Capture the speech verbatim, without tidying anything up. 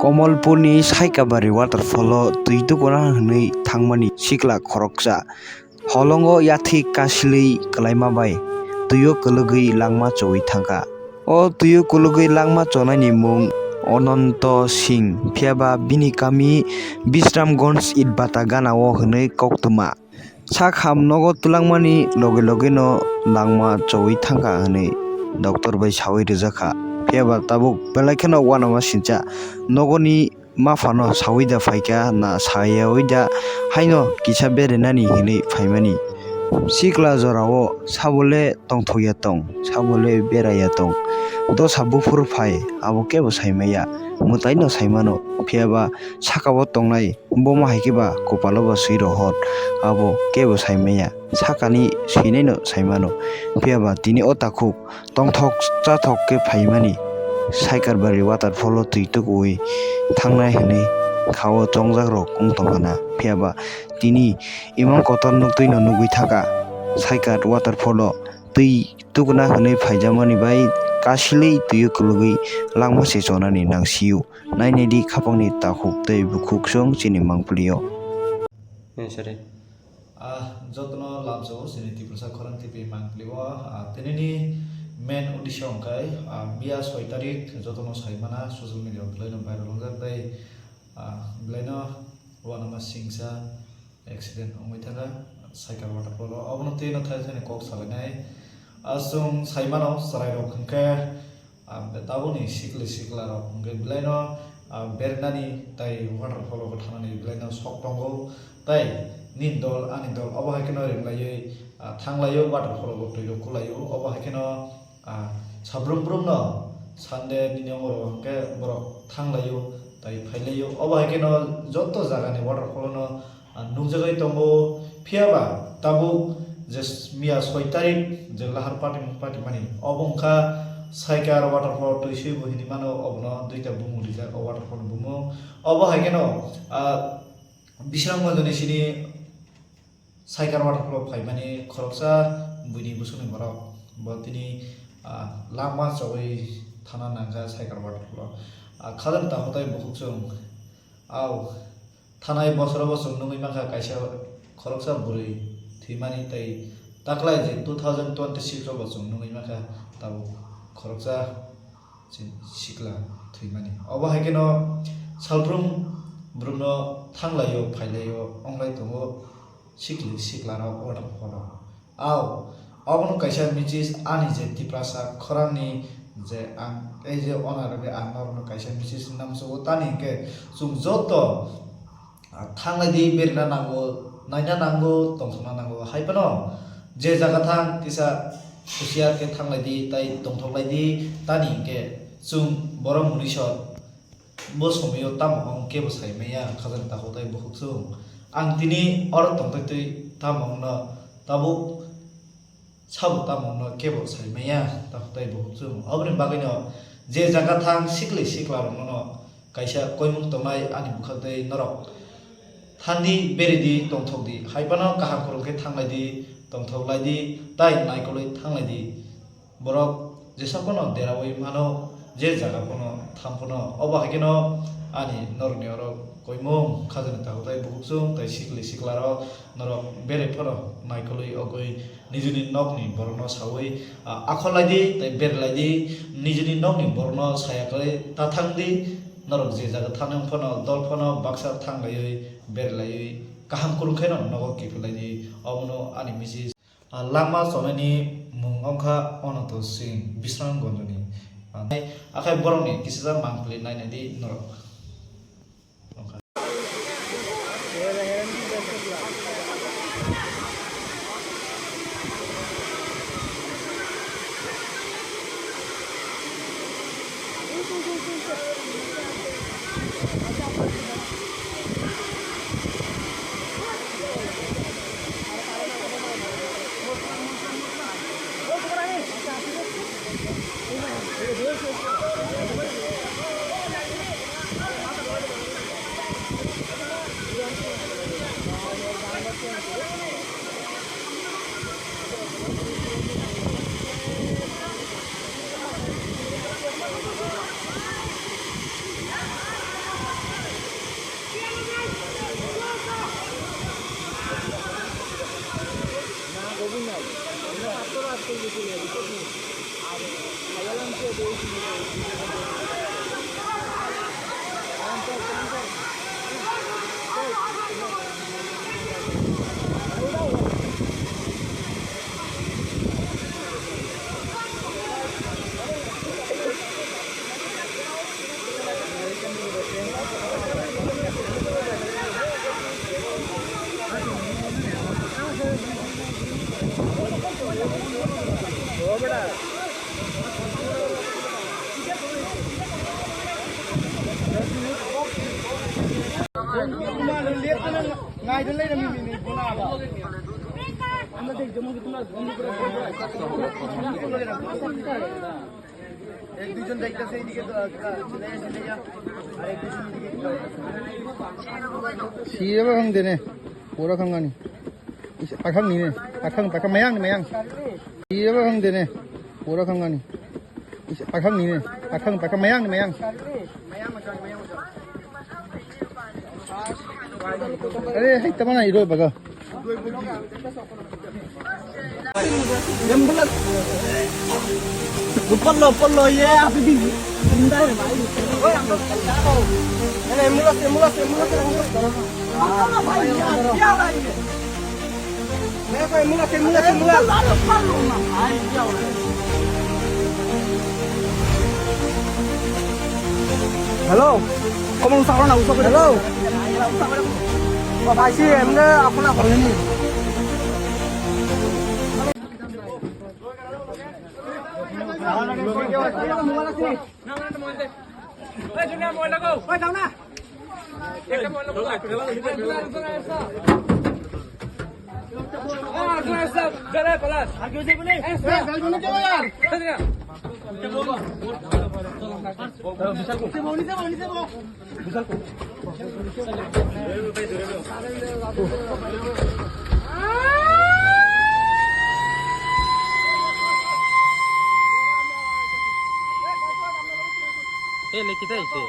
Komolpurni Saikabari waterfallo twi tukuna hwnwi thangmani sikla khoroksa holongo yathwi kasilwi kwlaima bai twio kwlwgwi langma chowi thangkha. O twio kwlwgwi langma chonaini mung Ononto Singh, phiyaba bini kami Bisramganj Itbata ganao hwnwi koktwma. Sak ham nogo twlangmani loge logeno langma chowi thangkha hwnwi doctor bai sawi rwjakha. Phiyaba tabuk belai kheno uanamasingcha nogoni maphano sawi da phaikha na sayawi da haino kisa berainani hwnwi phaimani. Sikla jorao sabole tongthokya tong, sabole beraiya tong. Dosa buphuru phai, abo kebo saimaya, mwtaino saimano, phiyaba sakao tongnai. Bomo hai khe ba kopalo ba swi rohor, abo kebo sai manya, sakani swinaino sai mano. Phiya ba tini o takhuk tongthok chathok khe phaimani Saikarbari waterfallo twi tukuwi thangnai hwnwi kha-o chongjak rok wng tongkha na. Phiya ba tini imang kotor nuk twino nugwi thangkha Saikar waterfallo twi tukuna hwnwi phaijakmani bai kasilwi twio kwlwgwi langma se chonani nang sio. Nainai di khapangni takhuk tei bukhuk chwng chini mangpili-o. Eh, sorry. Ah, jotono lamsao chini Tiprasa khorang T V mangpili-o. Ah, tinini main uddesho hwnkhe, ah, miya soi tarik jotono saimana social media-o belaino viral wngjak tei, ah, belaino uanama singsa accident wngwi thangkha Saikar waterfallo. Obono twi no thai thani kok salainai. Ah, chwng sai mano chwrairok hwnkhe, ah, tabukni sikli siklarok hwnkhe belaino, ah, bernani tei waterfallo thanani belaino sok tongo. Tei nini dol ani dol obo hai kheno ringlaiwi, ah, thanglaio waterfallo twirok kulaio. Obo hai kheno Ah, sabrum brum no Sunday nini oro hwnkhe borok thanglaio, tai phailaio. Obo hai kheno joto jagani waterfallo no, ah, nukjagwi tongo. Phiya ba tabuk je s-, miya soi tarik je lahar party, party mani, obo wngkha Saikar waterfall, twi swi bo hinwi mano, obono duita bumung rijak o waterfall ni bumung. Obo hai kheno, ah, Bisramganj ni sini Saikar waterfallo phaimani khoroksa buini bwswkni borok bo tini, ah, langma chogwi thana nangkha Saikar waterfallo. Ah, khajani takhuk tei bukhuk chwng. Au thanai bosoro bo chwng nugwi mankha kaisa khoroksa bwrwi thwimani tei taklai je two thousand twenty-six o bo chwng nugwi mankha tabuk khoroksa si-, sikla thwimani. Obo hai kheno salbrum brumno thanglaio, phailaio, wnglai tongo sikli siklarok waterfallo. Au, obono kaisa misis ani je Tiprasa khorangni je ang, ei je onarokni ang norokno kaisa misis namsugo tani hinkhe chwng joto Ah, thanglai di, berna nango, naina nango, tongthokna nango. Hai phano je jaga thang kisa husiar khe thanglai di, tai tongthok lai di, tani hinkhe chwng borok mwnwi sor bo somoio tamo wng kebo sai manya khajani takhuk tei bukhuk chwng. Ang tini oro tongtwi twi tamo wngno tabuk Sabo tamo wngno kebo sai manya, takhuk tei bukhuk chwng. Oboni bagwino je jaga thang sikli siklarokno kaisa koimung tongnai ani bwkhak tei norok. Thangdi, beridi, tongthokdi, hai phano kaham kwrwng khe thanglai di, tongthok lai di, tai naikolwi thanglai di. Borok jesa phano deraui mano, je jaga phano thang phano. Obo hai kheno ani norokni oro koimung khajani takhuk tei bukhuk chwng tei sikli siklarok norok bere phano naikolwi ogwi nijini nokni borokno saui, ah, akhor lai di tei bere lai di, nijini nokni borokno saya kwrwi ta thang di, norok je jaga thani wng phano dol phano baksa thang laiwi bere laiwi kaham kwrwng khe no nogo kiphil lai di, obono ani misis. Ah, langma chonani mung wngkha Ononto Singh, Bisramganjni. Ah, akhai borokni kisijak mangpili nainai di norok. এক দুইজন দেখতেছে এইদিকে তো, একটা ছেলে এসে দেখে, আর এক দুইজন এদিকে। Siya ba kang dene, pura kang ani. Is, akhang ni ne, akhang, akhang mayang ni mayang. Siya ba kang dene, pura kang ani. Is, akhang ni ne, akhang, akhang mayang ni mayang. Are, hai tamana iro baga. Ambulance. Upar lo, upar lo, ye, api di. Indah ya, bhai. Oi, ambulance. Ini ambulance, ambulance, ambulance, ambulance. Bhai, ya, ya, bhai. Ini apa, ambulance, ambulance, ambulance. Hello. Kamu usah kau nak usah. Hello. Oh, bhai, si, em, aku nak kau ini. Eh, le kita ise.